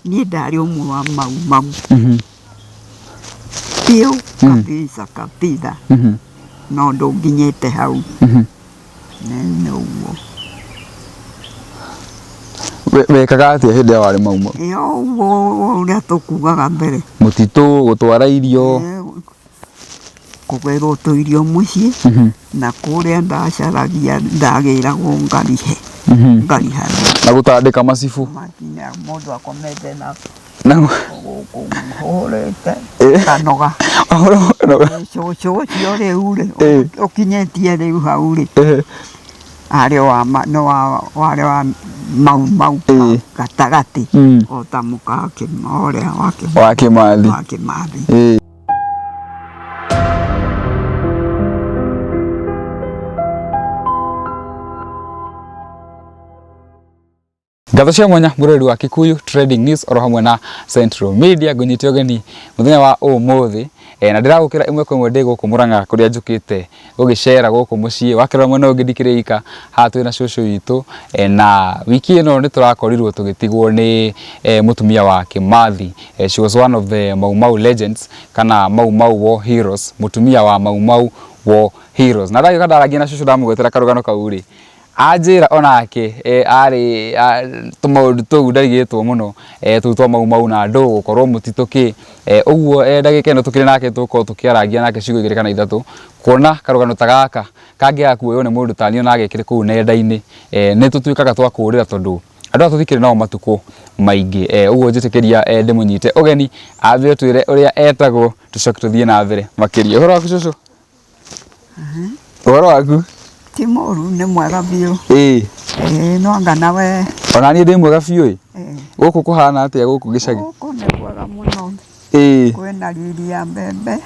Niĩ ndarĩ ũmwe wa Mau Mau biũ kabisa kabisa, no ndũnginyĩte hau. Nĩ ũguo. Wekaga atĩa hĩndĩ ĩrĩa warĩ Mau Mau? Ĩ o ũguo ũrĩa tũkugaga mbere. Mũtitũ, gũtwara irio. Kũgĩrwo tũirio mũciĩ, na kũrĩa ndacaragia ndagĩragwo ngarihe, ngariha. Na gũtandĩka macibũ. Makinya mũndũ akomete na Na gũkũ hũrĩte kanoga. Cũcũ ũcio rĩu rĩ, ũkinyĩtie rĩu hau rĩ, arĩ wa nĩ wa warĩ wa Mau Mau gatagatĩ, o ta mũka ũrĩa wa Kĩmathi. Wa Kĩmathi. Ngatho cia mwanya mũrori wa Kikuyu Trending News oro hamwe na Central Media ngũnyite ũgeni mũthenya wa ũmũthĩ e, na ndĩragũkĩra ĩmwe kwa ĩmwe ndĩ gũkũ Mũrang'a kũrĩa njũkĩte gũgĩcera gũkũ mũciĩ wakĩrora mwena ũngĩ ndikĩrĩ ika haha twĩna cũcũ witũ e, na wiki ĩno nĩ tũrakorirwo tũgĩtigwo nĩ e, mũtumia wa Kĩmathi e, she was one of the Mau Mau legends kana Mau Mau War Heroes mũtumia wa Mau Mau War Heroes na ndagĩũka ndarangia na cũcũ ndamũgwetera karũgano kau rĩ anjĩra onake eh, arĩ tũmaũndũ tũu ndarigĩtwo mũno eh, tũu twa mau mau na andũ gũkorwo mũtitũ kĩ eh, ũguo eh, ndagĩka ĩno tũkĩrĩ nake tũgũkorwo tũkĩarangia nake ciugo igĩrĩ kana ithatũ kuona karũgano ta gaka kangĩaga kuoywo nĩ mũndũ taniĩ ona agekĩre kũu nenda-inĩ eh, nĩ tũtuĩkaga twa kũũrĩra tondũ andũ aya tũtikĩrĩ nao matukũ maingĩ eh, ũguo njĩtĩkĩria eh, ndĩmũnyite ũgeni ambe atwĩre ũrĩa etagwo tũcoke tũthiĩ na mbere makĩria. Ũhoro waku cũcũ? Ũhoro waku? Ti mũru, nĩ mwega biũ. Ĩĩ. Ĩĩ no anga nawe. Ona niĩ ndĩ mwega biũ ĩ. Gũkũ kũhana atĩa gũkũ gĩcagi? Gũkũ nĩ kwega mũno. Ĩĩ. Kwĩna riri ya mbembe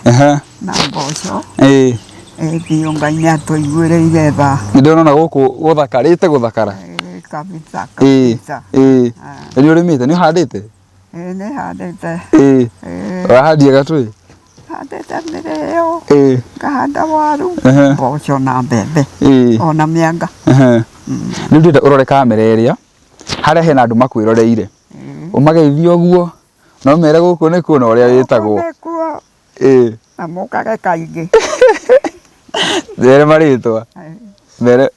na mboco. Ĩĩ. Ĩĩ biũ Ngai nĩ atũiguĩrĩire tha. Nĩ ndĩrona gũkũ gũthakarĩte gũthakara. Ĩĩ kabisa kabisa. Ĩĩ. Ĩĩ. Nĩ ũrĩmĩte, nĩ ũhandĩte? Ĩĩ nĩ handĩte. Ĩĩ. Ũrahandire gatũĩ? Handĩte mĩrĩo, Ĩĩ. ngahanda waru, mboco na mbembe ona mĩanga. Rĩu ndĩrenda ũrore kamera ĩrĩa, harĩa hena andũ makwĩroreire. Ũmageithie ũguo, na ũmere gũkũ nĩkuo na ũrĩa wĩtagwo. Gũkũ nĩkuo. Ĩĩ. Na mũkage kaingĩ. Mere marĩtwa. Mere.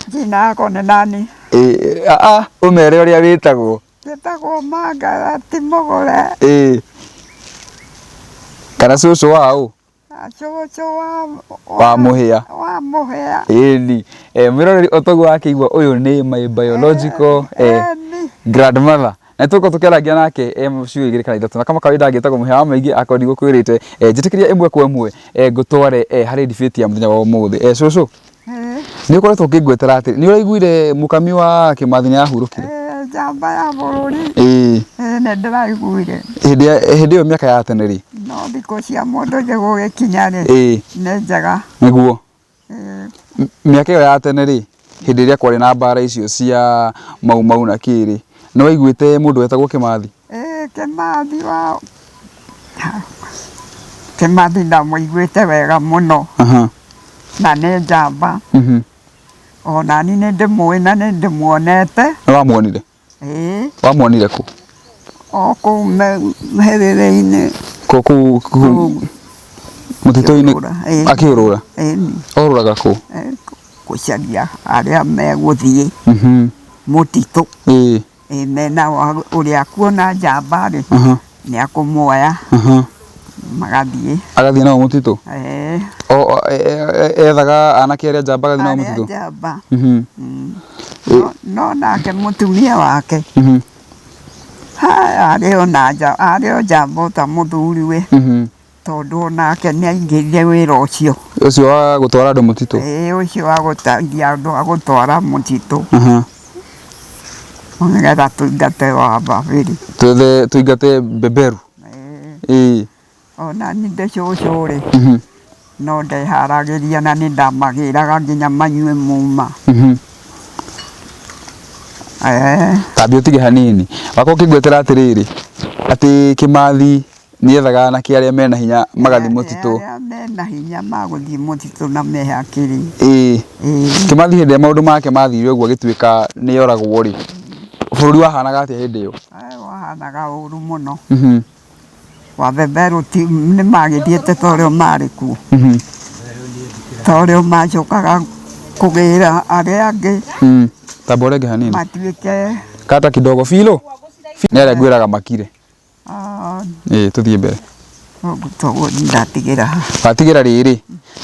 Jina yako ni nani? Ĩĩ, a ũmere ũrĩa wĩtagwo. Njĩtagwo Margaret Mũgũre. Ĩĩ. Kana cũcũ wa ũ? Cũcũ wa Wa Mũhĩa. Wa Mũhĩa. Ĩni. Eh, mwĩroreri o toguo wakĩigua ũyũ nĩ my biological eh, grandmother. Na tũgũkorwo tũkĩarangia nake eh, ciugo igĩrĩ kana ithatũ. Na kama kawaida ngĩtagwo Mũhĩa wa Maingĩ akorwo ndigũkwĩrĩte. Eh, njĩtĩkĩria ĩmwe kwa ĩmwe eh, ngũtware eh, harĩ debate ya mũthenya wa ũmũthĩ. Eh, cũcũ. Nĩ ũkoretwo ũkĩngwetera atĩ nĩ ũraiguire mũkami wa Kĩmathi nĩ arahurũkire? Ĩĩ njamba ya bũrũri. Ĩĩ. Ĩĩ nĩ ndĩraiguire. Hĩndĩ hĩndĩ ĩyo mĩaka ya tene rĩ? No thikũ cia mũndũ gũgĩkinya rĩ? Ĩĩ. Nĩ njega. Nĩguo. Mĩaka ĩyo ya tene rĩ, hĩndĩ ĩrĩa kwarĩ na mbara icio cia Mau Mau na kĩ rĩ, nĩ waiguĩte mũndũ wetagwo Kĩmathi? Ĩĩ Kĩmathi wa Kĩmathi ndamũiguĩte wega mũno. Na nĩ njamba. O na niĩ nĩ ndĩmũĩ na nĩ ndĩmuonete. Nĩ wamuonire? Ĩĩ. Wamuonire kũ? O kũu mĩhĩrĩrĩ-inĩ. Kũ kũu kũu mũtitũ-inĩ akĩũrũra? Ĩni. Orũraga kũ? Gũcaria arĩa megũthiĩ mũtitũ. Ĩĩ. Ĩ mena ũrĩa akuona njamba rĩ, nĩ akũmuoya magathiĩ. Agathiĩ nao mũtitũ? Ĩĩ. Ethaga anake arĩa njamba agathiĩ nao mũtitũ? Arĩa njamba. No nake mũtumia wake, arĩ o na arĩ o njamba o ta mũthuriwe. Tondũ o nake nĩ aingĩrire wĩra ũcio. Ũcio wa gũtwara andũ mũtitũ? Ĩĩ ũcio wa gũteithia andũ a gũtwara mũtitũ. Nĩgetha tũingate wababĩri. Twethe tũingate beberu? Ĩĩ. Ona niĩ ndĩ cũcũ rĩ, no ndeharagĩria na nĩ ndamagĩraga nginya manyue muma. Tambia ũtige hanini. Wakorwo ũkĩngwetera atĩrĩrĩ, atĩ Kĩmathi nĩ ethaga anake arĩa mena hinya magathiĩ mũtitũ. Arĩa mena hinya ma gũthiĩ mũtitũ na me hakiri. Ĩĩ. Kĩmathi hĩndĩ ĩrĩa maũndũ make mathire ũguo agĩtuĩka nĩ oragwo rĩ, Bũrũri wahanaga atĩa hĩndĩ ĩyo? Wahanaga ũru mũno. Wabeberũ nĩ magĩthiĩte ta ũrĩa marĩ kuo. Ta ũrĩa macokaga kũgĩra arĩa angĩ. Tamba ũrenge hanini. Matuĩke. Kata kidogo filo. Nĩ arĩa ngwĩraga makire. Ĩĩ tũthiĩ mbere. Toguo ndatigĩra haha. Watigĩra rĩrĩ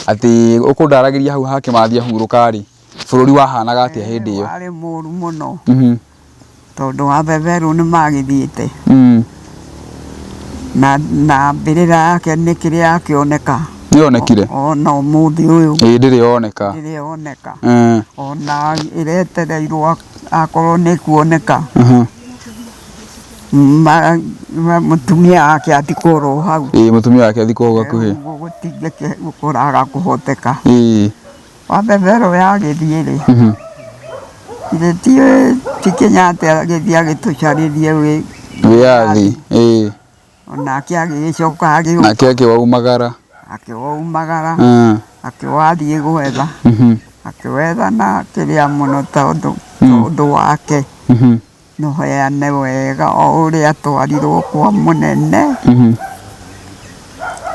atĩ ũkũndaragĩria hau ha Kĩmathi ahurũka rĩ, bũrũri wahanaga atĩa hĩndĩ ĩyo? Warĩ mũru mũno. Tondũ wabeberwo nĩ magĩthiĩte. Na mbĩrĩra yake nĩ kĩrĩa yakĩoneka. Nĩ yonekire? Ona ũmũthĩ ũyũ. Ĩĩ ndĩrĩ yoneka. Ndĩrĩ yoneka. Ona ĩretereirwo akorwo nĩ ĩkuoneka. Mũtumia wake athikwo oro hau. Ĩĩ mũtumia wake athikwo hau hakuhĩ. Ũguo gũtingĩkũraga kũhoteka. Ĩĩ. Wabeberwo yagĩthiĩ rĩ, githĩ ti Kenyatta agĩthiĩ agĩtũcarĩrie wĩyathi. Ĩĩ. Onake agĩgĩcoka agĩũka. Nake akĩwaumagara. Akĩwaumagara, akĩwathiĩ gwetha, akĩwetha na kĩrĩa mũno tondũ ũndũ wake. Nũheane wega o ũrĩa atwarirwo kwa mũnene,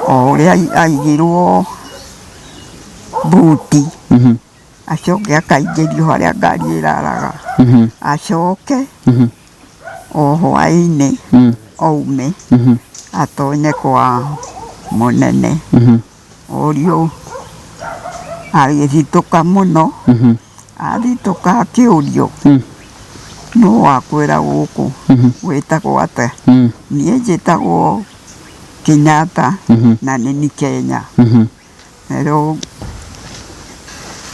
o ũrĩa aigirwo mbuti, acoke akaingĩrio harĩa ngari ĩraraga, acoke o hwaĩ-inĩ aume atonye kwa mũnene. Orio agĩthitũka mũno, athitũka akĩũrio, nũ wakwĩra gũkũ wĩtagwo atĩa? Niĩ njĩtagwo Kenyatta na nĩ niĩ Kenya. Rĩu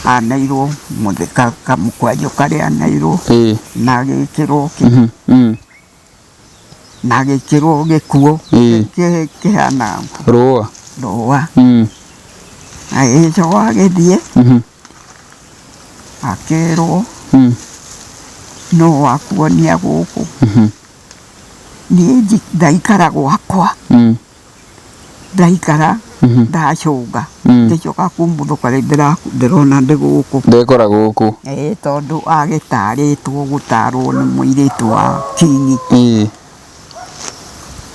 aneirwo kamũkwanjũ karĩa aneirwo na agĩkĩrwo kĩ na agĩkĩrwo gĩkuo kĩhana rũa rũa. Agĩcoka agĩthiĩ akĩrwo nũ wakuonia gũkũ. Niĩ ndaikara gwakwa. Ndaikara ndacũnga ngĩcoka kumbuthũka rĩu ndĩrona ndĩ gũkũ. Ndekora gũkũ. Ĩĩ tondũ agĩtarĩtwo gũtarwo nĩ mũirĩtu wa King. Ĩĩ.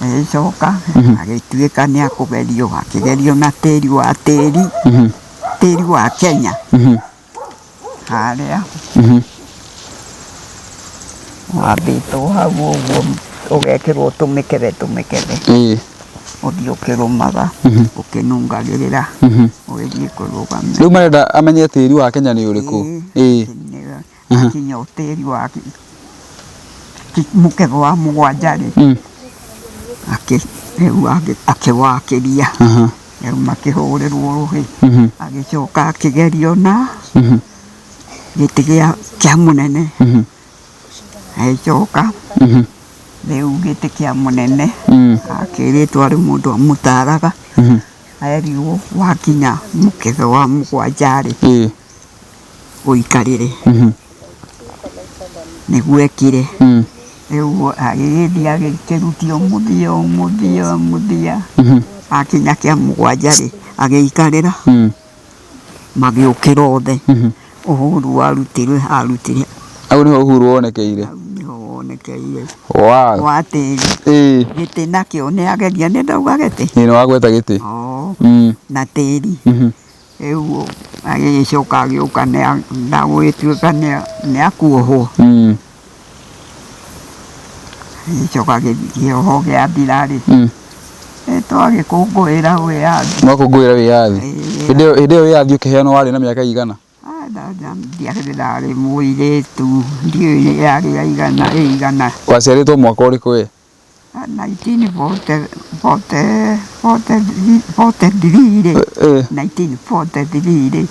Agĩcoka agĩtuĩka nĩ akũgerio, akĩgerio na tĩri wa tĩri, tĩri wa Kenya. Harĩa wambĩtwo hau ũguo ũgekĩrwo tũmĩkebe tũmĩkebe ũthiĩ ũkĩrũmaga ũkĩnungagĩrĩra ũgĩthiĩ kũrũgamia. Rĩu marenda amenye tĩri wa Kenya nĩ ũrĩkũ? Ĩĩ. Akinya tĩri wa mũkebe wa mũgwanja rĩ, rĩu akĩwakĩria. Rĩu makĩhũrĩrwo rũhĩ. Agĩcoka akĩgerio na gĩtĩ kĩa mũnene. Agĩcoka rĩu gĩtĩ kĩa mũnene akĩrĩtwo arĩ mũndũ amũtaraga, erirwo wakinya mũkebe wa mũgwanja rĩ, ũikarĩre. Nĩguo ekire. Rĩu agĩgĩthiĩ agĩkĩrutio mũthia o mũthia o mũthia, akinya kĩa mũgwanja rĩ, agĩikarĩra, magĩũkĩra othe. Uhuru arutirwe arutire. Hau nĩho Uhuru wonekeire. Hau nĩho wonekeire. Wow. Wa tĩri. Gĩtĩ nakĩo nĩ ageria nĩ ndauga gĩtĩ. Ĩĩ nĩ wagweta gĩtĩ. Na tĩri. Rĩu agĩgĩcoka agĩũka na gũgĩtuĩka nĩ akuohwo. Agĩcoka kĩoho gĩathira rĩ, twagĩkũngũĩra wĩyathi. Mwakũngũĩra wĩyathi? Hĩndĩ ĩyo wĩyathi ũkĩheanwo warĩ na mĩaka ĩigana? Ndiarĩ ndarĩ mũirĩtu, ndiũĩ yarĩ ya igana ĩigana. Waciarĩtwo mwaka ũrĩkũ we? 1943 rĩ, 1943 rĩ,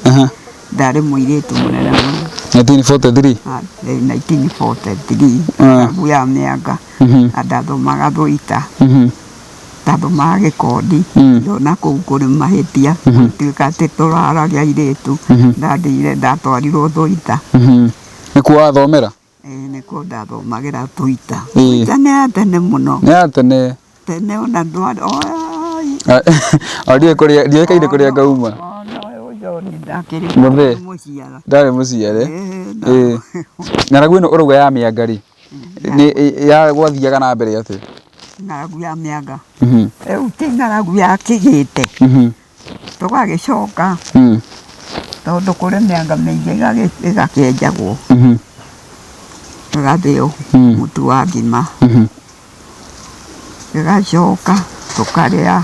ndarĩ mũirĩtu mũnene mũno. 1943? 1943, thabu ya mĩanga, na ndathomaga Thũita, ndathomaga Gĩkondi, ngĩona kũu kũrĩ mahĩtia, gũtuĩka atĩ tũraragia airĩtu, ndathire ndatwarirwo Thũita. Nĩkuo wathomera? Ĩĩ nĩkuo ndathomagĩra Thũita. Thũita nĩ ya tene mũno. Nĩ ya tene. Tene ona ndwarĩ, O ndiũĩ kũrĩa, ndiũĩkaine kũrĩa ngauma. Ona ũyũ John ndakĩrĩ Mũthee. mũciara. Ndarĩ mũciare. Ĩĩ. Ng'aragu ĩno ũrauga ya mĩanga rĩ, Nĩ ya gwathiaga na mbere atĩa? Ng'aragu ya mĩanga. Rĩu ti ng'aragu yakĩgĩte. Tũgagĩcoka tondũ kũrĩ mĩanga mĩingĩ ĩgakĩenjagwo. Ĩgathĩo mũtu wa ngima. Ĩgacoka tũkarĩa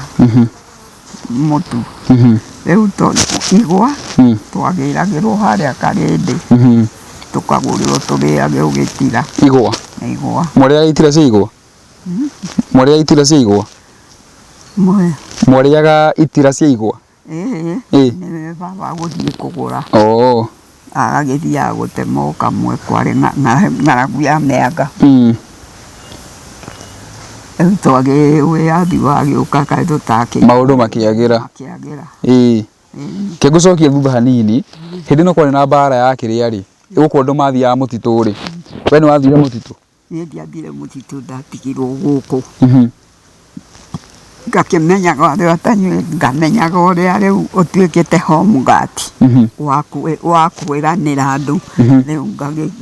mũtu. Rĩu igwa twagĩragĩrwo harĩa Karĩndĩ. Tũkagũrĩrwo tũrĩage ũgĩtira. Igwa? Igwa. Mwarĩaga itira cia igwa? Mwarĩaga itira cia igwa? Mwarĩaga itira cia igwa? Ĩĩ. Ĩĩ. Nĩwe baba gũthiĩ kũgũra. Oo. Agagĩthiaga gũtema o kamwe kwarĩ ng'aragu ya mĩanga. Rĩu twagĩ wĩyathi wagĩũka kaĩ tũtakĩ. Maũndũ makĩagĩra. Makĩagĩra. Ĩĩ. Kĩngũcokia thutha hanini, hĩndĩ ĩno kwarĩ na mbara ya kĩrĩa rĩ, gũkũ andũ mathiaga mũtitũ rĩ, we nĩ wathire mũtitũ? Niĩ ndiathire mũtitũ ndatigirwo gũkũ. Ngakĩmenyaga ũrĩa ũtanyuĩte, ngamenyaga ũrĩa rĩu ũtuĩkĩte home guard wa kwĩranĩra andũ, rĩu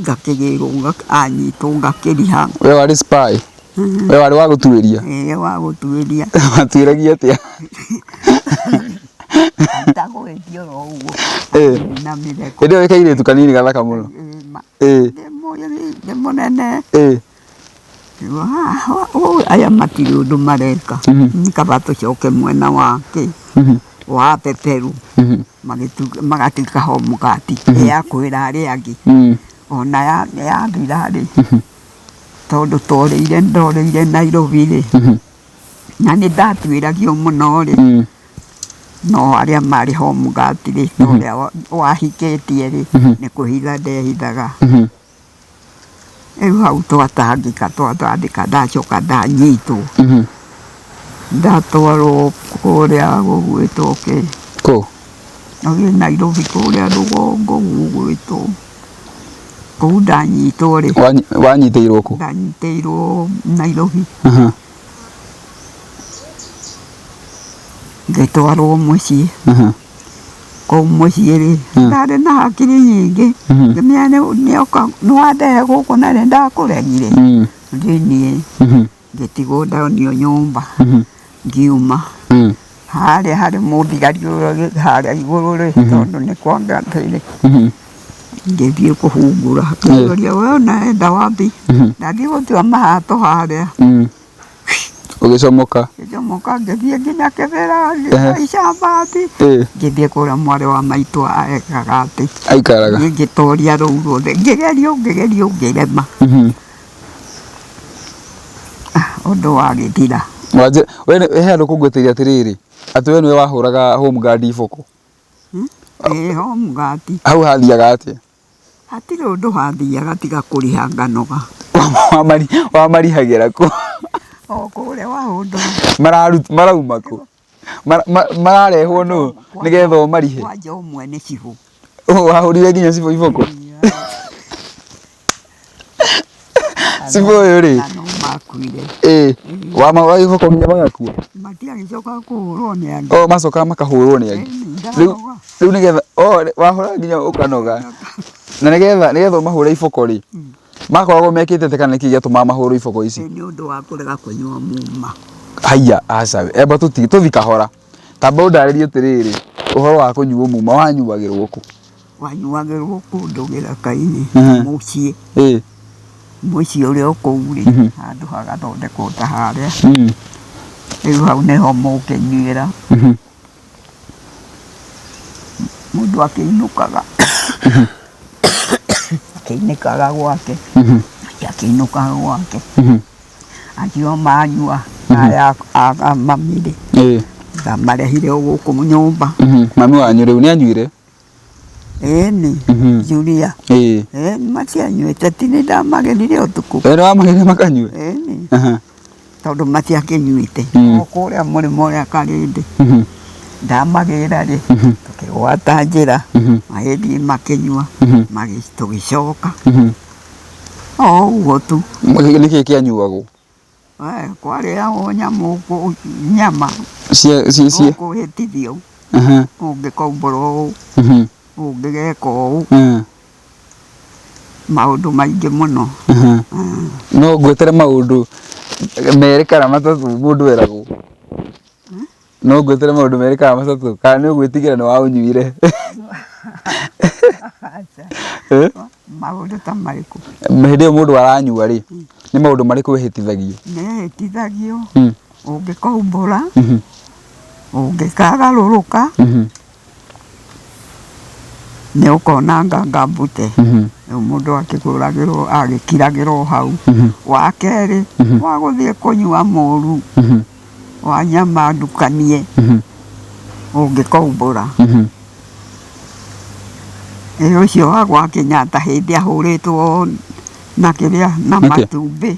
ngakĩgĩrwo anyitwo ngakĩriha. We warĩ spy? We warĩ wa gũtuĩria? Ĩĩ wa gũtuĩria. Watuĩragia atĩa? Ndagũgĩthiĩ oro ũguo na mĩtheko. Hĩndĩ ĩyo wĩ kairĩtu kanini gathaka mũno. Ĩĩ. Ndĩ mũnene. Ĩĩ. Aya matirĩ ũndũ mareka. Nĩ kaba tũcoke mwena wa kĩ wa beberu magatuĩka home guard ya kwĩra arĩa angĩ. Ona yathira rĩ, tondũ tworĩire ndorĩire Nairobi rĩ, na nĩ ndatuĩragio mũno rĩ, no arĩa marĩ home guard rĩ, ta ũrĩa wahikĩtie rĩ, nĩ kwĩhitha ndehithaga. Rĩu hau twatangĩka twatangĩka ndacoka ndanyitwo. Ndatwarwo kũrĩa gũgwĩtwo kĩ? Kũ? Gũthiĩ Nairobi kũrĩa rũgongo gũgwĩtwo. Kũu ndanyitwo rĩ. Wanyitĩirwo kũ? Ndanyitĩirwo Nairobi. Ngĩtwarwo mũciĩ. Kũu mũciĩ rĩ, ndarĩ na hakiri nyingĩ. Ngĩmenya nĩoka nĩwandehe gũkũ na nĩndakũregire. Thiĩ niĩ. Ngĩtigwo ndonio nyũmba. Ngiuma. Harĩa harĩ mũthigari ũrĩa harĩa igũrũ rĩ, tondũ nĩ kwangatĩire. Ngĩthiĩ kũhungura. Ngĩũria we unaenda wapi? Ndathiĩ gũtua mahato harĩa. Ũgĩcomoka. Ngĩcomoka ngĩthiĩ nginya Kĩbĩra, ngĩhaica mbathi. Ngĩthiĩ kũrĩa mwarĩ wa maitũ ekaga atĩ. Aikaraga. Niĩ ngĩtoria rũu ruothe. Ngĩgerio ngĩgerio ngĩrema. Ũndũ wagĩthira. We he handũ kũngwĩtĩria atĩrĩrĩ, atĩ we nĩwe wahũraga home guard iboko. Ĩĩ home guard. Hau hathiaga atĩa? Hatirĩ ũndũ hathiaga tiga kũrĩha nganoga. Wamarihagĩra kũ? O kũrĩa wahũndũra. Marauma kũ? Mararehwo nũ nĩgetha ũmarihe? Kwanja ũmwe nĩ cibũ. Wahũrire nginya cibũ iboko? Cibũ ũyũ rĩ? Na no makuire. Ĩĩ. Wamahũra iboko nginya magakua? Matiagĩcoka kũhũrwo nĩ angĩ. O macokaga makahũrwo nĩ angĩ. Rĩu rĩu nĩgetha o wahũra nginya ũkanoga. Na nĩgetha nĩgetha ũmahũre iboko rĩ, makoragwo mekĩte atĩa kana nĩkĩ gĩatũmaga mahũrwo iboko ici? Nĩ ũndũ wa kũrega kũnyua muma. Haiya aca we, amba tũthi kahora. Tamba ũndarĩrie atĩrĩrĩ, ũhoro wa kũnyuo muma wanyuagĩrwo kũ? Wanyuagĩrwo kũndũ gĩthaka-inĩ mũciĩ. Ĩĩ. Mũciĩ ũrĩa ũ kũu rĩ, handũ hagathondekwo ta harĩa. Rĩu hau nĩho mũngĩnyuĩra. Mũndũ akĩinũkaga akĩinũkaga gwake, akĩinũkaga gwake. Acio manyua aya a mami rĩ, ndamarehire o gũkũ nyũmba. Mami wanyu rĩu nĩ anyuire? Ĩni, Julia. Ĩĩ. Ĩni matianyuĩte ti nĩ ndamagĩrire ũtukũ. We nĩ wamagĩrire makanyue? Ĩni. Tondũ matiakĩnyuĩte. O kũrĩa mũrĩmo ũrĩa Karĩndĩ. Ndamagĩra rĩ, tũkĩgwata njĩra, magĩthiĩ makĩnyua, tũgĩcoka. O ũguo tu. Nĩkĩ kĩanyuagwo? Kwarĩagwo nyamũ, nyama. Cia cia cia. Ũkũhĩtithio. Ũngĩkombora ũũ. Ũngĩgeka ũũ. Maũndũ maingĩ mũno. No ngwetere maũndũ merĩ kana matatũ mũndũ eragwo. No ngwetere maũndũ merĩ kana matatũ kana nĩ ũgwĩtigĩra nĩ waũnyuire? Aca. Eh? Maũndũ ta marĩkũ? Hĩndĩ ĩyo mũndũ aranyua rĩ, nĩ maũndũ marĩkũ wĩhĩtithagio? Nĩhĩtithagio ũngĩkaumbũra, ũngĩkagarũrũka, nĩ ũkona nganga mbute. Rĩu mũndũ akĩgũragĩrwo agĩkiragĩrwo hau. Wa kerĩ, wa gũthiĩ kũnyua mũru wa nyama ndukanie, ũngĩkaumbũra. Ĩ ũcio wa gwa Kenyatta hĩndĩ ahũrĩtwo na kĩrĩa na Nĩkĩ? matumbĩ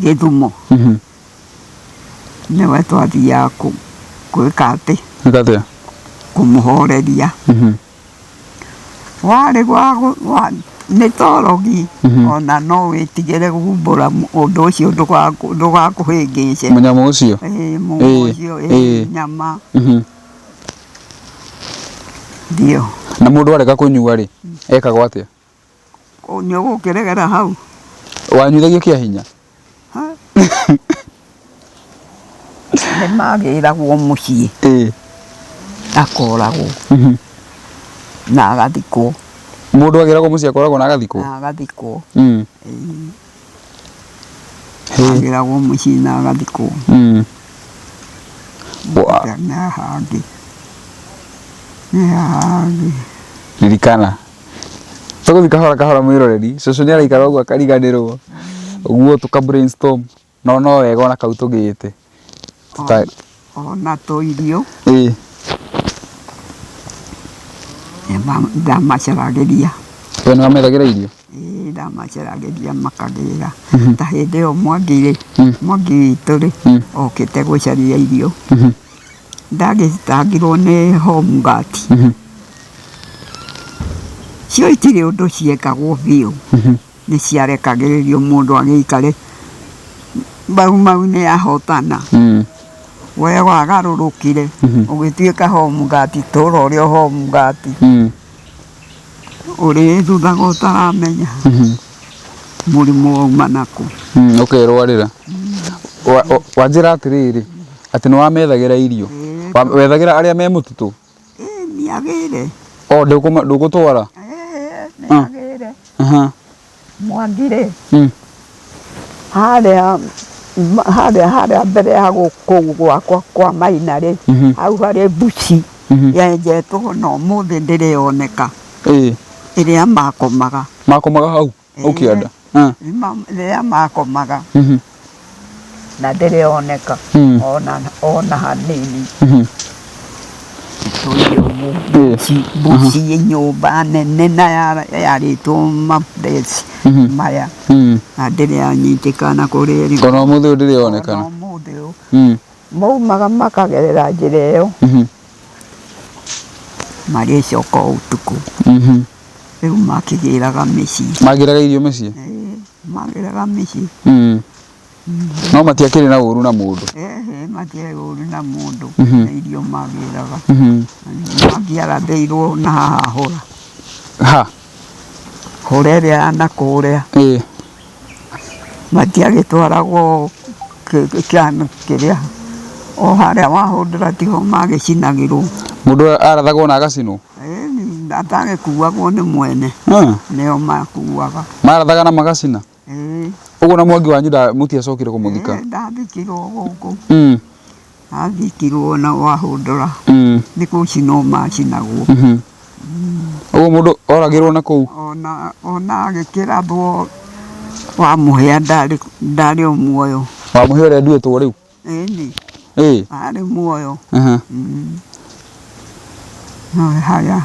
Gĩthumo. Nĩwe twathiaga gwĩka atĩ? Gwĩka atĩa? Kũmũhoreria. Warĩ wa nĩ torogi ona no wĩtigĩre kumbũra ũndũ ũcio ndũgakũhĩngĩce. Mũnyamũ ũcio? Ĩĩ mũnyamũ ũcio, ĩĩ nyama. Ndio. Na mũndũ arega kũnyua rĩ, ekagwo atĩa? Nĩ ũgũkĩregera hau. Wanyuithagio kĩa hinya? Nĩ magĩragwo mũciĩ. Akoragwo na agathikwo. Mũndũ agĩragwo mũciĩ akoragwo na agathikwo? Na agathikwo. Agĩragwo mũciĩ na agathikwo. Nĩ hangĩ. Nĩ hangĩ. Ririkana. Tũgũthiĩ kahora kahora mwĩroreri, cũcũ nĩ araikara ũguo akariganĩrwo, ũguo tũka brainstorm, no no wega ona kau tũgĩte. Ona tũirio. Ĩĩ. Ndamacaragĩria. We nĩ wamethagĩra irio? Ĩĩ ndamacaragĩria makagĩra. Ta hĩndĩ ĩyo Mwangi rĩ, Mwangi witũ rĩ, okĩte gũcaria irio. Ndagĩthitangirwo nĩ home guard. Cio itirĩ ũndũ ciekagwo biũ, nĩ ciarekagĩrĩrio mũndũ agĩikare Mau Mau nĩ ahotana. We wagarũrũkire ũgĩtuĩka home guard, tũra ũrĩ o home guard. Ũrĩthuthaga ũtaramenya mũrimũ wauma nakũ. Ũkerwarĩra. Wanjĩra atĩrĩrĩ, atĩ nĩ wamethagĩra irio. Wethagĩra arĩa me mũtitũ? Ĩĩ niagĩre. O ndũgũtwara? Ĩĩ nĩagĩre. Mwangi rĩ, harĩa harĩa harĩa mbere ya kũu gwakwa kwa Maina rĩ, hau harĩ mbuci yenjetwo na ũmũthĩ ndĩrĩ yoneka, ĩrĩa makomaga. Makomaga hau? Hau kĩanda? Rĩrĩa makomaga na ndĩrĩ yoneka ona hanini. Tũire ũguo mbuci nyũmba nene na yarĩtwo mapress maya na ndĩrĩ yanyitĩkana kũrĩa ĩrĩ. Ona ũmũthĩ ũyũ ndĩrĩ yonekana? Ona ũmũthĩ ũyũ. Maumaga makagerera njĩra ĩyo marĩcoka o ũtukũ. Rĩu makĩgĩraga mĩciĩ. Magĩraga irio mĩciĩ? Ĩĩ, magĩraga mĩciĩ. No matiakĩrĩ na ũru na mũndũ? Ĩhĩ, matiarĩ ũru na mũndũ, nĩ irio magĩraga. Mangĩarathĩirwo na haha hũra. Ha? Hũra ĩrĩa ya nakũrĩa. Ĩĩ. Matiagĩtwaragwo kĩrĩa, o harĩa wahũndũra tiho magĩcinagĩrwo. Mũndũ arathagwo na agacinwo? Ĩni, atagĩkuagwo nĩ mwene. Nĩo makuaga. Marathaga na magacina? Ĩĩ. Ũguo na Mwangi wanyu mũtiacokire kũmũthika? Ĩĩ, ndathikirwo gũkũ. Athikirwo na wahũndũra. Nĩ gũcinwo macinagwo. Ũguo mũndũ oragĩrwo na kũu? Ona ona agĩkĩrathwo wa Mũhĩa ndarĩ ndarĩ o muoyo. Wa Mũhĩa ũrĩa nduĩtwo rĩu? Ĩni. Ĩĩ. Arĩ muoyo. No haya,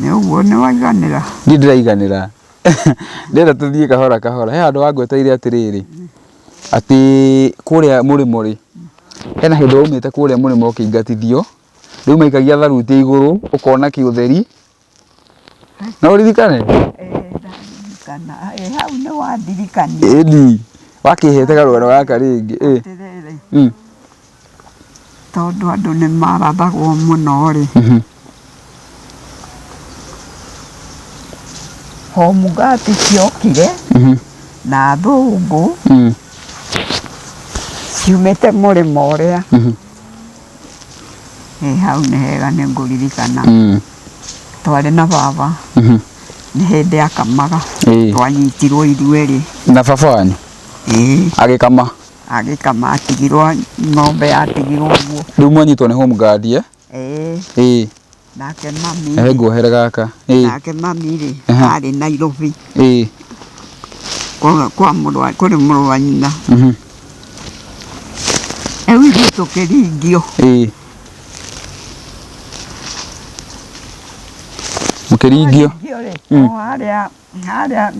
nĩ ũguo nĩ waiganĩra? Niĩ ndĩraiganĩra. Ndĩrenda tũthiĩ kahora kahora. He handũ wangweteire atĩrĩrĩ, atĩ kũrĩa mũrĩmo rĩ, hena hĩndĩ waumĩte kũrĩa mũrĩmo ũkĩingatithio, rĩu maikagia tharuti igũrũ ũkona kĩũtheri. No ũririkane? Ĩĩ ndaririkana. Ĩ hau nĩ wandirikania. Ĩni, wakĩhete karũgano gaka rĩngĩ. Ĩ. Atĩrĩrĩ, tondũ andũ nĩ marathagwo mũno rĩ, Home guard ciokire na athũngũ ciumĩte mũrĩmo ũrĩa. Ĩ hau nĩ hega nĩ ngũririkana. Twarĩ na baba nĩ hĩndĩ akamaga. Twanyitirwo ithuerĩ. Na baba wanyu? Ĩĩ. Agĩkama? Agĩkama atigirwo ng'ombe yatigirwo ũguo. Rĩu mwanyitwo nĩ home guard eh? Ĩĩ. Ĩĩ. Nake mami Rehe nguohere gaka. Ĩĩ. Nake mami rĩ Aha. arĩ Nairobi Ĩĩ. kwa kwa mũrũ wa kũrĩ mũrũ wa nyina. Rĩu ithuĩ tũkĩringio. Ĩĩ. Mũkĩringio. Twaringio rĩ, o harĩa harĩa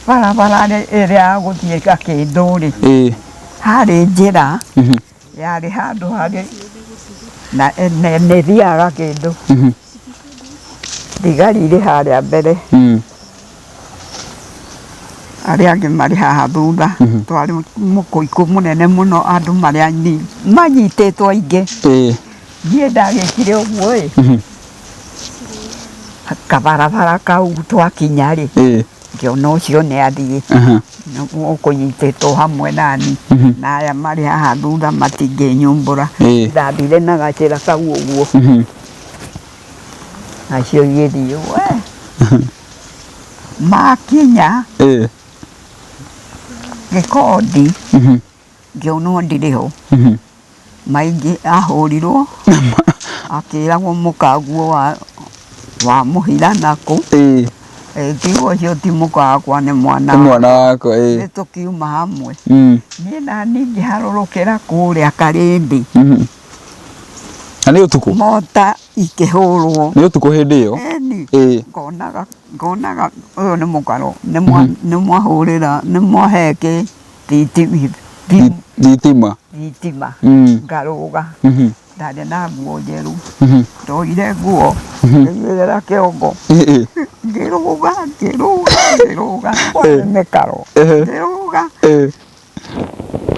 barabara ĩrĩa ya gũthiĩ Gakĩndũ rĩ, Ĩĩ. harĩ njĩra yarĩ handũ harĩ na na nĩ ĩthiaga Gakĩndũ. Thigari irĩ harĩa mbere, arĩa angĩ marĩ haha thutha. Twarĩ mũkũikũ mũnene mũno andũ marĩ manyitĩtwo aingĩ. Niĩ ndagĩkire ũguo ĩ, kabarabara kau twakinya rĩ, ngĩona ũcio nĩ athiĩ. Ũkũnyitĩtwo hamwe nani na aya marĩ haha thutha matingĩnyumbũra. Ndathire na gacĩra kau ũguo, nacio igĩthiĩ we makinya gĩkondi ngĩonwo ndirĩ ho. Maingĩ ahũrirwo akĩragwo mũkaguo wa wa mũhira nakũ. Tiga ũcio ti mũka wakwa nĩ mwana Nĩ mwana wakwa Nĩ tũkiuma hamwe. Niĩ nani ngĩharũrũkĩra kũrĩa Karĩndĩ. Na nĩ ũtukũ? Mota ikĩhũrwo. Nĩ ũtukũ hĩndĩ ĩyo? Ĩni. Ngonaga ngonaga ũyũ nĩ mũkaro nĩ mwahũrĩra nĩ mwahe kĩ Thitima. Thitima. Ngarũga. Ndarĩ na nguo njerũ. Ndoire nguo ngĩigĩrĩra kĩongo. Ngĩrũga ngĩrũga ngĩrũga kwarĩ mĩkaro. Ngĩrũga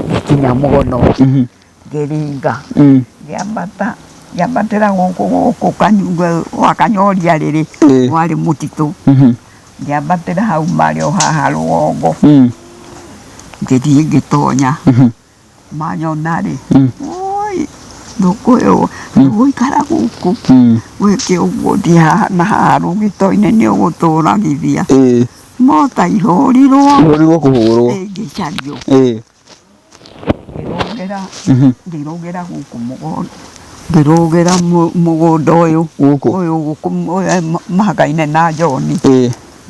ngĩkinya mũgono ngĩringa ngĩambata ngĩambatĩra gũkũ gũkũ gwa Kanyoria rĩrĩ warĩ mũtitũ. Ngĩambatĩra hau marĩ o haha rũgongo. Ngĩthiĩ ngĩtonya. Manyona rĩ, woi thũkũ ĩyo ndũgũikara gũkũ wĩke ũguo ũthiĩ haha na haha rũgito-inĩ nĩ ũgũtũragithia. Mota ihũrirwo. Ihũrirwo kũhũrwo. Ngĩcario. Ngĩrũgĩra ngĩrũgĩra gũkũ mũgũnda ngĩrũgĩra mũgũnda ũyũ ũyũ gũkũ mahakaine na John.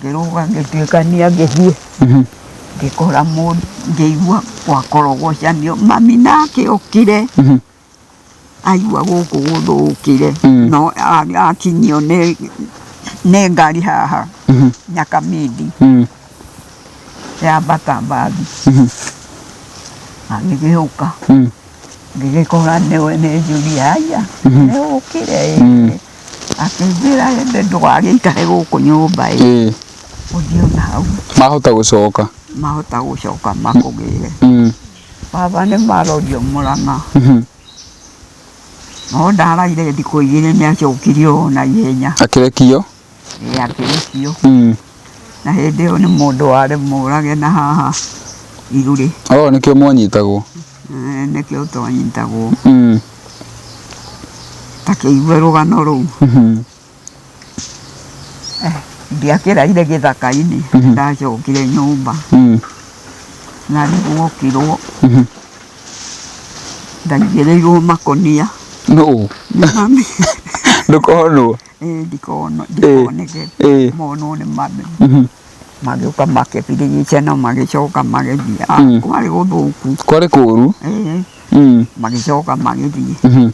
Ngĩrũga ngĩtuĩkania ngĩthiĩ ngĩkora mũndũ ngĩigua gwakorogocanio mami nake okire aigua gũkũ gũthũkire no akinyio nĩ ngari haha Nyakamindi yambata mbathi agĩgĩũka ngĩgĩkora nĩwe nĩ Julia haiya nĩ ũkire ĩ akĩnjĩra ĩndĩ ndũgagĩikare gũkũ nyũmba ĩ ũthiĩ o na hau. Mahota gũcoka. Mahota gũcoka makũgĩre. Baba nĩ marorio Mũrang'a. No ndaraire thikũ igĩrĩ nĩ acokirio o na ihenya. Akĩrekio. Ĩĩ akĩrekio. Na hĩndĩ ĩyo nĩ mũndũ warĩ mũrage na haha Irurĩ. Oh, nĩkĩo mwanyitagwo. Nĩkĩo twanyitagwo. Ta kĩigue rũgano rũu. Ndiakĩraire gĩthaka-inĩ, ndacokire nyũmba. Na nĩguokirwo ndaigĩrĩirwo makũnia. Nũ? Nĩ mami. Ndũkonwo? Ĩĩ ndikoneke. Monwo nĩ mami. Magĩũka makĩbirigica na magĩcoka magĩthiĩ. Kwarĩ gũthũku. Kwarĩ kũru? Ĩĩ. Magĩcoka magĩthiĩ.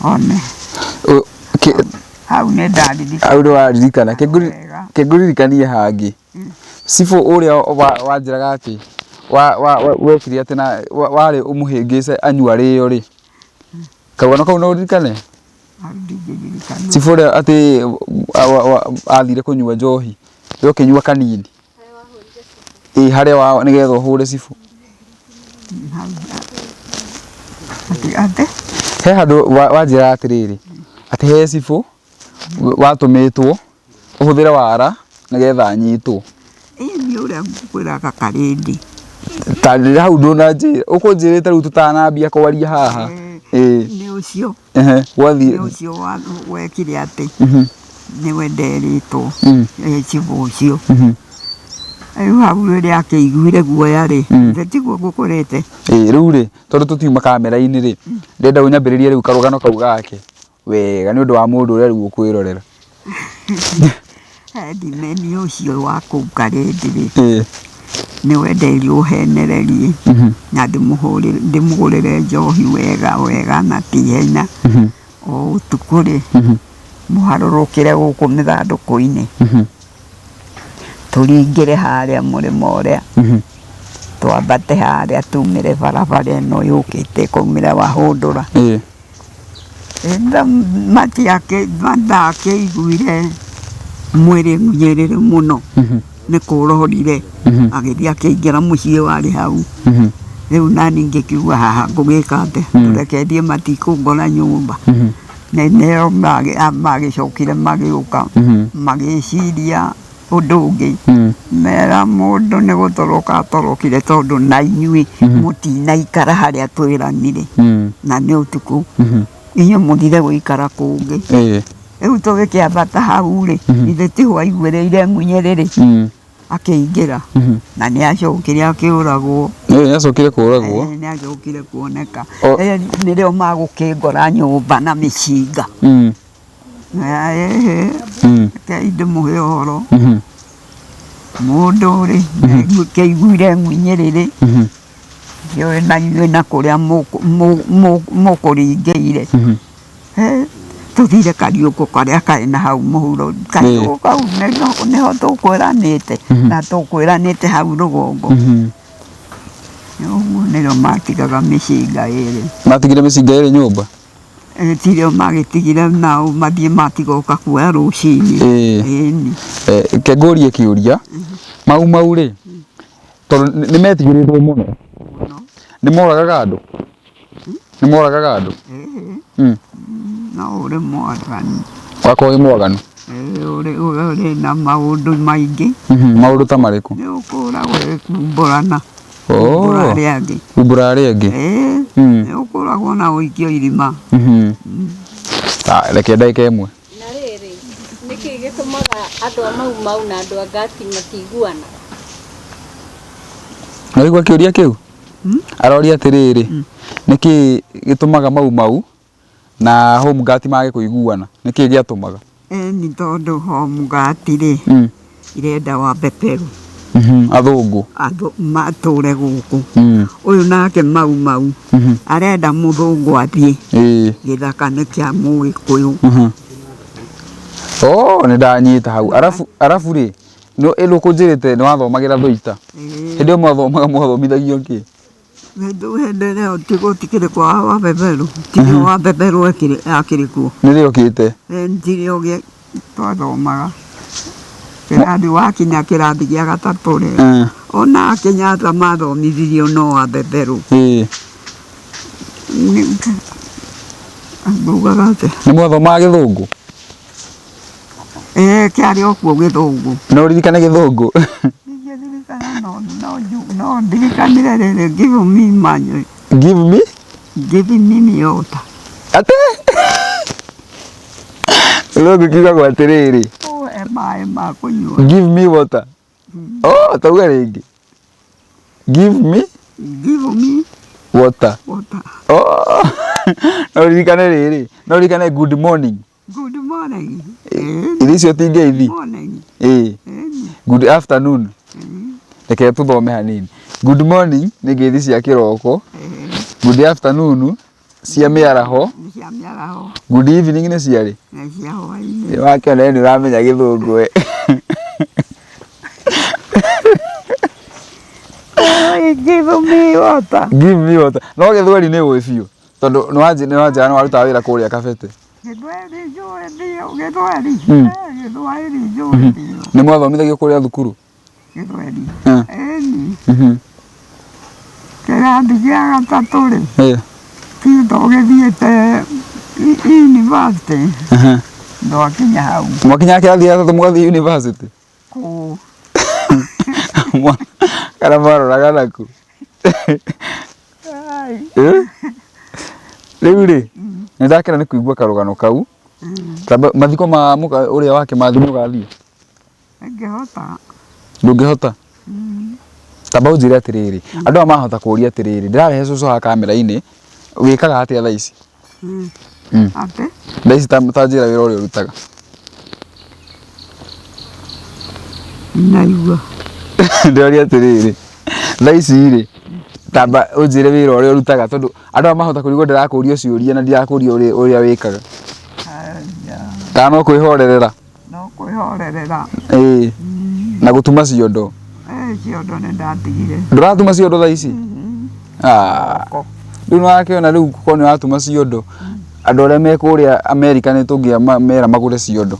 One. Hau nĩ ndaririkana. Hau nĩ waririkana. Kĩngũririkanie hangĩ. Cibũ ũrĩa wanjĩraga atĩ wekire atĩ na warĩ ũmũhĩngĩce anyua rĩo rĩ. Karũgano kau no ũririkane? Cibũ ũrĩa atĩ athire kũnyua njohi, we ũkĩnyua kanini. Ĩĩ harĩa wa nĩgetha ũhũre cibũ. He handũ wanjĩraga atĩrĩrĩ, atĩ he cibũ watũmĩtwo. Ũhũthĩre wara nĩgetha nyitwo. Ĩĩ nĩ ũrĩa ngũkwĩraga karĩndĩ. Ta rĩrĩa hau ndũnanjĩra, ũkũnjĩrĩte rĩu tũtanambia kwaria haha. Ĩĩ. Nĩ ũcio. Ehe, gwathiĩ. Nĩ ũcio wekire atĩ nĩwe nderĩtwo cibũ ũcio. Rĩu hau rĩrĩa akĩiguire guoya rĩ, ithe tiguo ngũkwĩrĩte. Ĩĩ rĩu rĩ, tondũ tũtiuma kamera-inĩ rĩ, ndĩrenda ũnyambĩrĩrie rĩu karũgano kau gake wega nĩ ũndũ wa mũndũ ũrĩa rĩu ũkwĩrorera. Headman ũcio wa kũu Karĩndĩ rĩ, nĩwe nderirwo henererie na ndĩmũgũrĩre njohi wega wega na ti ihenya. O ũtukũ rĩ, mũharũrũkĩre gũkũ mĩthandũkũ-inĩ, tũringĩre harĩa mũrĩmo ũrĩa, twambate harĩa tumĩre barabara ĩno yũkĩte ĩkaumĩra Wahũndũra. Matiakĩiguire mwĩrĩ nyĩrĩrĩ mũno nĩ kũrorire agĩthiĩ akĩingĩra mũciĩ warĩ hau. Rĩu nani ngĩkiuga haha ngũgĩka atĩa, reke thiĩ matikũngora nyũmba. Nĩo magĩcokire magĩũka magĩciria ũndũ ũngĩ, mera mũndũ nĩ gũtoroka atorokire tondũ na inyuĩ mũtinaikara harĩa twĩranire na nĩ ũtukũ, inyuĩ mũthire gũikara kũngĩ. Rĩu tũgĩkĩambata hau rĩ, ithe tiho aiguĩrĩire ngunyĩrĩrĩ akĩingĩra na nĩ acokire akĩũragwo. Nĩ acokire kũragwo. Nĩ acokire kuoneka. Nĩrĩo magũkĩngora nyũmba na mĩcinga. Reke ndĩmũhe ũhoro. Mũndũ rĩ, kĩaiguire ngunyĩrĩrĩ, ndiũĩ na inyuĩ na kũrĩa mũkũringĩire. Tũthire kariũkũ karĩa karĩ na hau mũhuro, kariũkũ kau nĩho tũkwĩranĩte na tũkwĩranĩte hau rũgongo. Ũguo nĩrĩo matigaga mĩcinga ĩrĩ. Matigire mĩcinga ĩrĩ nyũmba? Tirĩo magĩtigire nao mathiĩ matigoka kuoya rũcinĩ. Ĩni. Reke ngũrie kĩũria, Mau Mau rĩ, tondũ nĩ metigĩrĩtwo mũno, nĩ moragaga andũ? Nĩ moragaga andũ? No ũrĩ mwaganu. Wakorwo wĩ mwaganu? Ũrĩ na maũndũ maingĩ. Maũndũ ta marĩkũ? Nĩ ũkũragwo kumbũrana. Kumbũra arĩa angĩ. Kumbũra arĩa angĩ. Nĩ ũkũragwo na ũikio irima. Reke ndagĩka ĩmwe. Na rĩrĩ, nĩkĩ gĩtũmaga andũ a Mau Mau na andũ a Ngati matiguana? Nĩwaigua kĩũria kĩu? Aroria atĩrĩrĩ, nĩkĩ gĩtũmaga Mau Mau na Home Guard mage kũiguana? Nĩkĩ gĩatũmaga? Nĩ tondũ Home Guard rĩ, irenda wabeberu. Athũngũ. Matũre gũkũ. Ũyũ nake Mau Mau arenda mũthũngũ athiĩ. Gĩthaka nĩ kĩa Mũgĩkũyũ. Oh, nĩ ndanyita hau. Arabu arabu rĩ, nĩ ũkũnjĩrĩte nĩ wathomagĩra Thũita. Hĩndĩ ĩyo mwathomaga mwathomithagio kĩ? Hĩndĩ ĩyo gũtikĩrĩ kwa wabeberu. Tirĩ wabeberu akĩrĩ kuo. Nĩ rĩokĩte? Ndirĩ twathomaga. Kĩrathi wakinya kĩrathi gĩa gatatũ rĩ, ona Kenyatta mathomithirio no wabeberu. Ngugaga atĩa? Nĩ mwathomaga gĩthũngũ? Kĩarĩ o kuo gĩthũngũ. No ũririkane gĩthũngũ? Ndingĩririkana no ndirikanire rĩrĩ, give me money. Give me? Give me water. Atĩ? Gĩthũngũ kiugagwo atĩrĩrĩ. Ũhe maĩ ma kũnyua. Give me water. Oh, tauga rĩngĩ. Give me? Give me water. Water. Oh. No ũririkane rĩrĩ, no ũririkane good morning. Good morning. Irio icio ti ngeithi. Morning. Good afternoon. Reke tũthome hanini. Good morning nĩ ngeithi cia kĩroko. Good afternoon cia mĩaraho. Cia mĩaraho. Good evening nĩ cia rĩ? Nĩ cia hwaĩ-inĩ. Wakĩona we nĩ ũramenya gĩthũngũ we. Give me water. Give me water. No gĩthweri nĩ ũĩ biũ tondũ nĩ wanjĩra nĩ warutaga wĩra kũrĩa Kabete. Gĩthweri njũĩ biũ, gĩthweri. Gĩthweri njũĩ biũ. Nĩ mwathomithagio kũrĩa thukuru? Gĩthweri. Ĩni. Kĩrathi gĩa gatatũ rĩ, ti tũgĩthiĩte university. Ndwakinya hau. Mwakinya kĩrathi gĩa gatatũ mũgathiĩ university? Kũũ. Kana mwaroraga naku? Ai. Eh? Rĩu rĩ, nĩ ndakena nĩ kũigua karũgano kau. Tamba mathiko ma mũka ũrĩa wa Kĩmathi nĩ ũgathiĩ? Ingĩhota. Ndũngĩhota? Tamba ũnjĩre atĩrĩrĩ, andũ aya mahota kũria atĩrĩrĩ, ndĩrarehe cũcũ haha kamera-inĩ, wĩkaga atĩa thaa ici? Atĩ? Thaa ici ta njĩra wĩra ũrĩa ũrutaga. Naigua. Ndĩroria atĩrĩrĩ, thaa ici rĩ, tamba ũnjĩre wĩra ũrĩa ũrutaga tondũ andũ aya mahota kũrigwo ndĩrakũria ciũria na ndirakũria ũrĩa wĩkaga. Aya. Kana no kwĩhorerera? No kwĩhorerera. Ĩĩ. Na gũtuma ciondo. Ciondo nĩ ndatigire. Ndũratuma ciondo thaa ici? Ah. Rĩu nĩwakĩona rĩu korwo nĩ ũratuma ciondo, andũ arĩa me kũrĩa Amerika nĩ tũngĩamera magũre ciondo.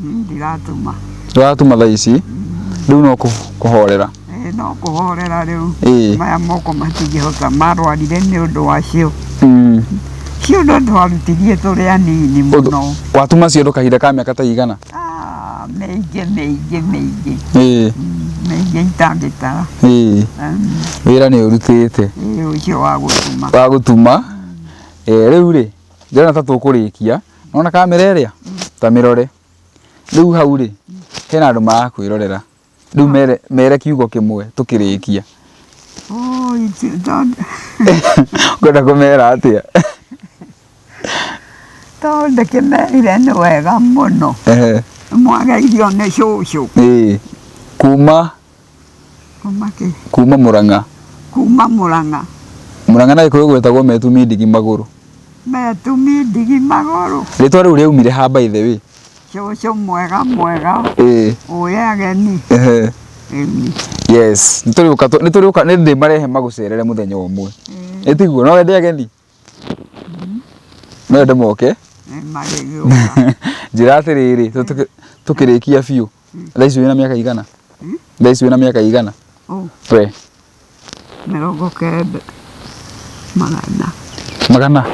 Ndiratuma. Ndũratuma thaa ici, rĩu no kũhorera. No kũhorera rĩu. Ĩĩ. Maya moko matingĩhota, marwarire nĩ ũndũ wacio. Ciondo twarutirie tũrĩ anini mũno. Watuma ciondo kahinda ka mĩaka ta igana? Ah, mĩingĩ mĩingĩ mĩingĩ. Ĩĩ. Mĩingĩ itangĩtara. Ĩĩ. Wĩra nĩ ũrutĩte. Ĩĩ, ũcio wa gũtuma. Wa gũtuma. Rĩu rĩ, ndĩrona ta tũkũrĩkia. Nĩwona kamera ĩrĩa? Ta mĩrore. Rĩu hau rĩ, hena andũ marakwĩrorera. Rĩu mere, mere kiugo kĩmwe tũkĩrĩkia. Ũkwenda kũmera atĩa? Tondũ ndĩkĩmerire nĩ wega mũno. Mwageithio nĩ cũcũ. Ĩĩ. Kuma? Kuma kĩ? Kuma Murang'a. Kuma Murang'a. Murang'a na Gĩkũyũ gwĩtagwo Metumi Ndigi Magũrũ. Metumi Ndigi Magũrũ. Rĩtwa rĩu rĩaumire ha by the way? Cũcũ mwega mwega. Ĩĩ. Ũyũ ageni. Ehe. Ĩni. Yes, nĩtũrĩũka nĩtũrĩũka nĩ ndĩmarehe magũcerere mũthenya ũmwe. Ĩtiguo no wende ageni? No wende moke? Nĩmarĩgĩũka. Njĩra atĩrĩrĩ, tũkĩrĩkia biũ. Thaa ici wĩna mĩaka igana? Thaa ici wĩna mĩaka igana? We. 90. Magana. Magana?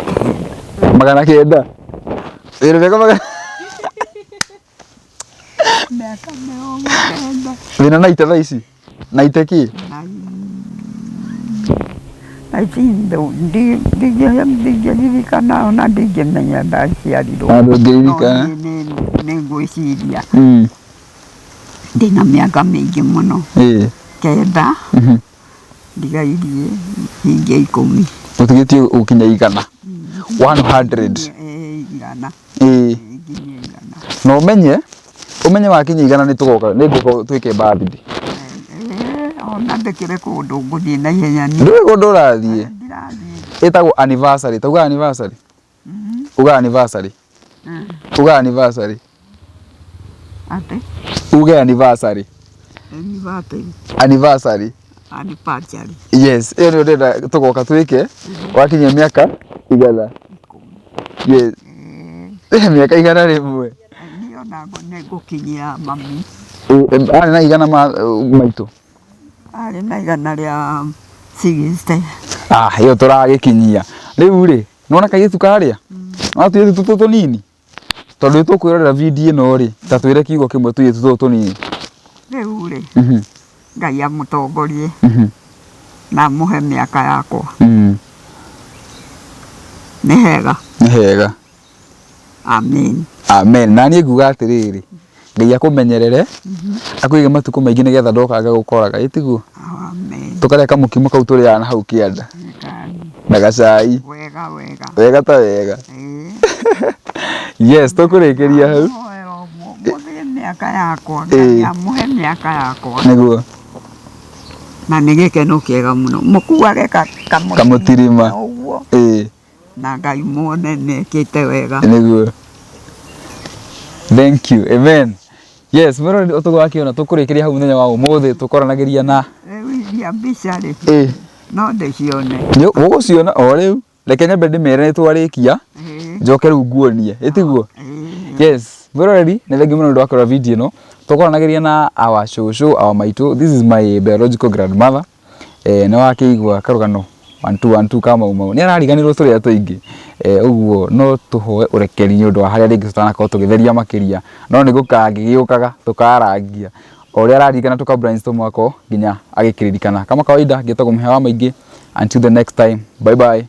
Magana kenda? Wĩna mĩaka magana? Mĩaka 90. Wĩna naite thaa ici? Naite kĩ? Ndingĩririkana ona ndingĩmenya ndaciarirwo. Na ndũngĩririkana? Nĩ ngwĩciria. Ndĩna mĩaka mĩingĩ mũno. 9. Ndigairie hingie 10. Ũtigĩtie gũkinya 100. 100. Igana. Ĩĩ. Nginyie 100. Na ũmenye wakinya 100 nĩ tũgoka, nĩ ngũka twĩke birthday. Ona ndĩkĩrĩ kũndũ ngũthiĩ na ihenya niĩ. Ndũrĩ kũndũ ũrathiĩ? Ndirathiĩ. Ĩtagwo anniversary. Tauga anniversary. Uga anniversary. Uga anniversary. Atĩ? Uge anniversary. Anniversary. Anniversary. Anniversary. Yes, ĩyo nĩyo ndĩrenda tũgoka twĩke wakinyia mĩaka 100. Yes. Mĩaka 101. Niĩ ona nĩ ngũkinyia mami. Arĩ na 100 maitũ? Arĩ na 160. Ah, ĩyo tũragĩkinyia. Rĩu rĩ, nĩwona kairĩtu karĩa? Nĩwona tũirĩtu tũtũ tũnini? Tondũ nĩ tũkwĩrorera video ĩno rĩ, ta twĩre kiugo kĩmwe tũirĩtu tũtũ tũnini. Rĩu rĩ, Ngai amũtongorie na amũhe mĩaka yakwa. Nĩ hega. Nĩ hega. Amen. Amen. Na niĩ nguga atĩrĩrĩ, Ngai akũmenyerere, akũige matukũ maingĩ nĩgetha ndoka ngagũkoraga, ĩ tiguo? Amen. Tũkarĩa kamũkimo kau tũrĩaga na hau kĩanda. Na gacai. Wega wega. Wega ta wega. Yes, tũkũrĩkĩria hau. Mũthie mĩaka yakwa, Ngai amũhe mĩaka yakwa. Nĩguo. Na nĩ gĩkeno kĩega mũno. Mũkuage kamũtirima. Ũguo. Ĩĩ. Na Ngai muone nĩekĩte wega. Nĩguo. Thank you. Amen. Yes, mwĩroreri ũtũgũ wakĩona tũkũrĩkĩria hau mũthenya wa ũmũthĩ tũkoranagĩria na Rĩu iria mbica rĩ. Ĩĩ. No ndĩcione. Nĩ ũgũciona o rĩu. Reke nyambe ndĩmere nĩ twarĩkia. Njoke rĩu nguonie. Ĩtiguo? Yes. Mwĩroreri, nĩ thengiũ mũno nĩ ũndũ wa kũrora video ĩno. Tũkoranagĩria na our shosho, our maitũ. This is my biological grandmother. Nĩ wakĩigua karũgano 1 2 1 2 ka Mau Mau nĩ arariganĩrwo tũrĩa tũingĩ. Ũguo no tũhoe ũrekeri nĩ ũndũ wa harĩa rĩngĩ tũtanakorwo tũgĩtheria makĩria, no nĩ gũkangĩgĩũkaga tũkarangia o ũrĩa araririkana tũka brainstorm ako nginya agĩkĩririkana. Kama kawaida ngĩtagwo Mũhĩa wa Maingĩ, until the next time, bye bye.